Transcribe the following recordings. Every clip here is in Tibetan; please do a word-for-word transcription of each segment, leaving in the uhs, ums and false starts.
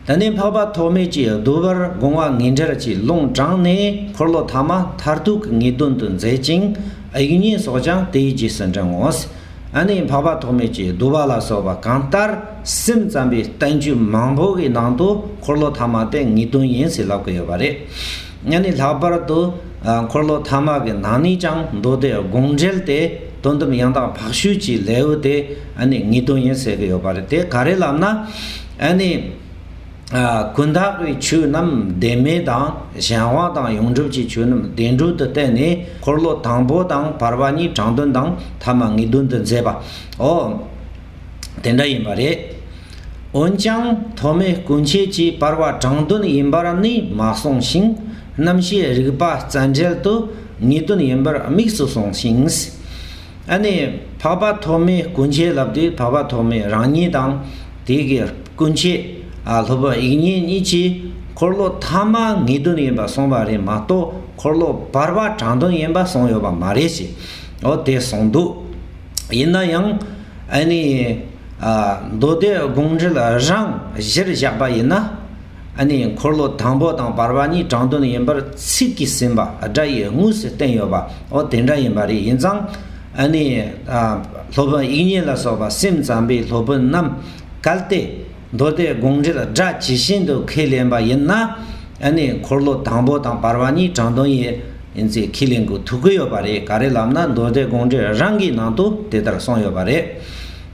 དེ་ནས་འཕགས་པ་ཐོགས་མེད་ཀྱིས་བསྡུ་བར་དགོངས་པ་ངེས་འགྲེལ་གྱིས་ལུང་དྲངས་ནས། འཁོར་ལོ་ཐ་མ་མཐར་ཐུག་གི་ངེས་དོན་དུ་མཛད་ཅིང་། དབྱིག་གཉེན་སོགས་ཀྱང་དེའི་རྗེས་སུ་འབྲང་ངོ་། ཨ་ནི་འཕགས་པ་ཐོགས་མེད་ཀྱིས་བསྡུ་བ་ལ་སོགས་པ་གང་ལྟར་སེམས་ཙམ་པའི་བསྟན་བཅོས་མང་པོ་གི་ནང་དུ་འཁོར་ལོ་ཐ་མ་དེ་ངེས་དོན་ཡིན་ཟེར་ལབ་ཀྱི་ཡོད་པ་རེད། ཨ་ནི་ལྷག་པར་དུ་ཨ་འཁོར་ལོ་ཐ་མ་གི་ནང་ནས་ཀྱང་མདོ་སྡེ་དགོངས་འགྲེལ་དེ་དོན་དམ་ཡང་དག་འཕགས་ཤུལ་གྱི་ལེའུ་དེ་ཨ་ནི་ངེས་དོན་ཡིན་ཟེར་གྱི་ཡོད་པ་རེད། དེ་ག་རེ་ལབ་ན། ཨ་ནི་ཨ་ཀུན་བརྟགས་པའི་ཆོས་རྣམས་བདེན་མེད་དང་། གཞན་དབང་དང་ཡོངས་གྲུབ་ཀྱི་ཆོས་རྣམས་བདེན་གྲུབ་ཏུ་བསྟན་ནས། འཁོར་ལོ་དང་པོ་དང་བར་པ་གཉིས་དྲང་དོན་དང་ཐ་མ་ངེས་དོན་དུ་མཛད་པའོ། དེ་འདྲ་ཡིན་པ་རེད། འོན་ཀྱང་ཐོགས་མེད་སྐུ་མཆེད་ཀྱིས་བར་པ་དྲང་དོན་ཡིན་པར་ནི་མ་གསུངས་ཤིང་། རྣམ་བཤད་རིག་པ་རྩ་འགྲེལ་དུ་ངེས་དོན་ཡིན་པར་དམིགས་སུ་གསུངས་ཤིང་། ཨ་ནི་འཕགས་པ་ཐོགས་མེད་སྐུ་མཆེད་ལབ་དུས་འཕགས་པ་ཐོགས་མེད་རང་ཉིད་དང་། དེ་གི་སྐུ་མཆེད་ཨ་སློབ་དཔོན་དབྱིག་གཉེན་གཉིས་ཀྱིས་འཁོར་ལོ་ཐ་མ་ངེས་དོན་ཡིན་པ་གསུངས་པ་རེད་མ་གཏོགས། འཁོར་ལོ་བར་པ་དྲང་དོན་ཡིན་པ་གསུངས་ཡོད་པ་མ་རེད་ཅེས་འོ་དེ་གསུངས་འདུག་ཡིན་ན་ཡང་ཨ་ནི་ཨ་མདོ་སྡེ་དགོངས་འགྲེལ་རང་གཞིར་བཞག་པ་ཡིན་ན། ཨ་ནི་འཁོར་ལོ་དང་པོ་དང་བར་པ་གཉིས་དྲང་དོན་ཡིན་པར་ཚིག་གིས་ཟིན་པ། སྒྲ་ཡིས་དངོས་སུ་བསྟན་ཡོད་པ་འོ་དེ་འདྲ་ཡིན་པ་རེད། ཡིན་ཙང་ཨ་ནི་ཨ་སློབ་དཔོན་དབྱིག་གཉེན་ལ་སོགས་པ་སེམས་ཙམ་པའི་སློབ་དཔོན་རྣམས་གལ་ཏེ་མདོ་སྡེ་དགོངས་འགྲེལ་སྒྲ་ཇི་བཞིན་དུ་ཁས་ལེན་པ་ཡིན་ན། ཨ་ནི་འཁོར་ལོ་དང་པོ་དང་བར་པ་གཉིས་དྲང་དོན་ཡིན་ཡིན་ཚུལ་ཁས་ལེན་དགོས་ཐུག་གི་ཡོད་པ་རེད། ག་རེ་ལབ་ན་མདོ་སྡེ་དགོངས་འགྲེལ་རང་གི་ནང་དུ་དེ་ལྟར་གསུངས་ཡོད་པ་རེད།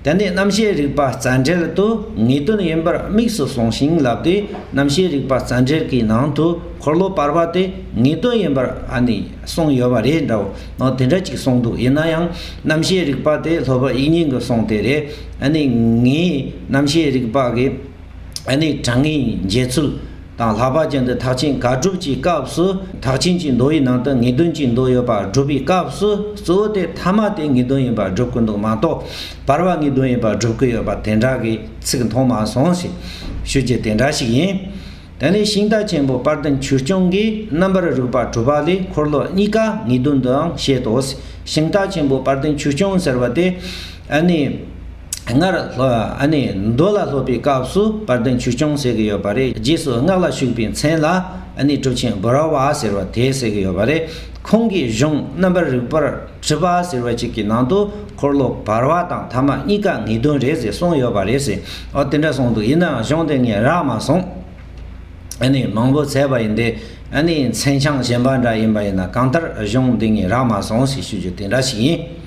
དེ་ནས་རྣམ་བཤད་རིག་པ་རྩ་འགྲེལ་དུ་ངེས་དོན་ཡིན་པར་དམིགས་སུ་གསུངས་ཤིང་ལབ་དུས། རྣམ་བཤད་རིག་པ་རྩ་འགྲེལ་གྱི་ནང་དུ་འཁོར་ལོ་བར་པ་དེ་ངེས་དོན་ཡིན་པར་ཨ་ནི་གསུངས་ཡོད་པ་རེད་འདྲ་བོ་ནོ་དེ་འདྲ་ཅིག་གསུངས་འདུག་ཡིན་ན་ཡང་རྣམ་བཤད་རིག་པ་དེ་སློབ་དཔོན་དབྱིག་གཉེན་གྱི་གསུང་དེ་རེད། ཨ་ནི་ངས་རྣམ་བཤད་རིག་པ་གི་ཨ་ནི་དྲང་ངེས་འབྱེད་ཚུལ་དང་། ལྷག་པར་ཅན་དུ་ཐེག་ཆེན་དགག་སྒྲུབ་ཀྱི་སྐབས་སུ། ཐེག་ཆེན་གྱི་མདོ་ཡི་ནང་དུ་ངེས་དོན་གྱི་མདོ་ཡོད་པར་སྒྲུབ་པའི་སྐབས་སུ། གཙོ་བོ་དེ་ཐ་མ་དེ་ངེས་དོན་ཡིན་པར་སྒྲུབ་དགོས་འདུག་མ་གཏོགས། བར་པ་ངེས་དོན་ཡིན་པར་སྒྲུབ་ཀྱི་ཡོད་པ་དེ་འདྲ་གི་ཚིག་མཐོང་མ་སོང་ཞེས་ཞུ་རྒྱུ་དེ་འདྲ་ཞིག་ཡིན། དེ་ནས་ཤིང་རྟ་ཆེན་པོ་དཔལ་ལྡན་ཆོས་སྐྱོང་གིས་རྣམ་པར་རིག་པ་གྲུབ་པ་ལས་འཁོར་ལོ་གཉིས་ཀ་ངེས་དོན་དུའང་བཤད་དོ། ཤིང་རྟ་ཆེན་པོ་དཔལ་ལྡན་ཆོས་སྐྱོང་ཟེར་བ་དེ་ཨ་ནི། སྔར་ལྷོ་ཨ་ནི་མདོ་ལ་སློབ་པའི་སྐབས་སུ་དཔལ་ལྡན་ཆོས་སྐྱོང་ཟེར་གྱི་ཡོད་པ་རེད། རྗེས་སུ་སྔགས་ལ་ཞུགས་པའི་མཚན་ལ་ཨ་ནི་གྲུབ་ཆེན་འབུལ་བ་ཟེར་བ་དེ་ཟེར་གྱི་ཡོད་པ་རེད། ཁོང་གི་གཞུང་རྣམ་པར་རིག་པར་གྲུབ་པ་ཟེར་བ་ཅིག་གི་ནང་དུ་འཁོར་ལོ་བར་པ་དང་ཐ་མ་གཉིས་ཀ་ངེས་དོན་རེད་ཟེར་གསུངས་ཡོད་པ་རེད་ཟེར། འོ་དེ་འདྲ་གསུངས་འདུག་ཡིན་ནའང་གཞུང་དེ་ངས་རག་མ་སོང་། ཨ་ནི་མང་པོ་བཙལ་བ་ཡིན་ཏེ། ཨ་ནི་མཚན་བྱང་གཞན་པ་འདྲ་ཡིན་པ་ཡིན་ན་གང་ལྟར་གཞུང་འདི་ངས་རག་མ་སོང་ཞེས་ཞུ་རྒྱུ་དེ་འདྲ་ཞིག་ཡིན།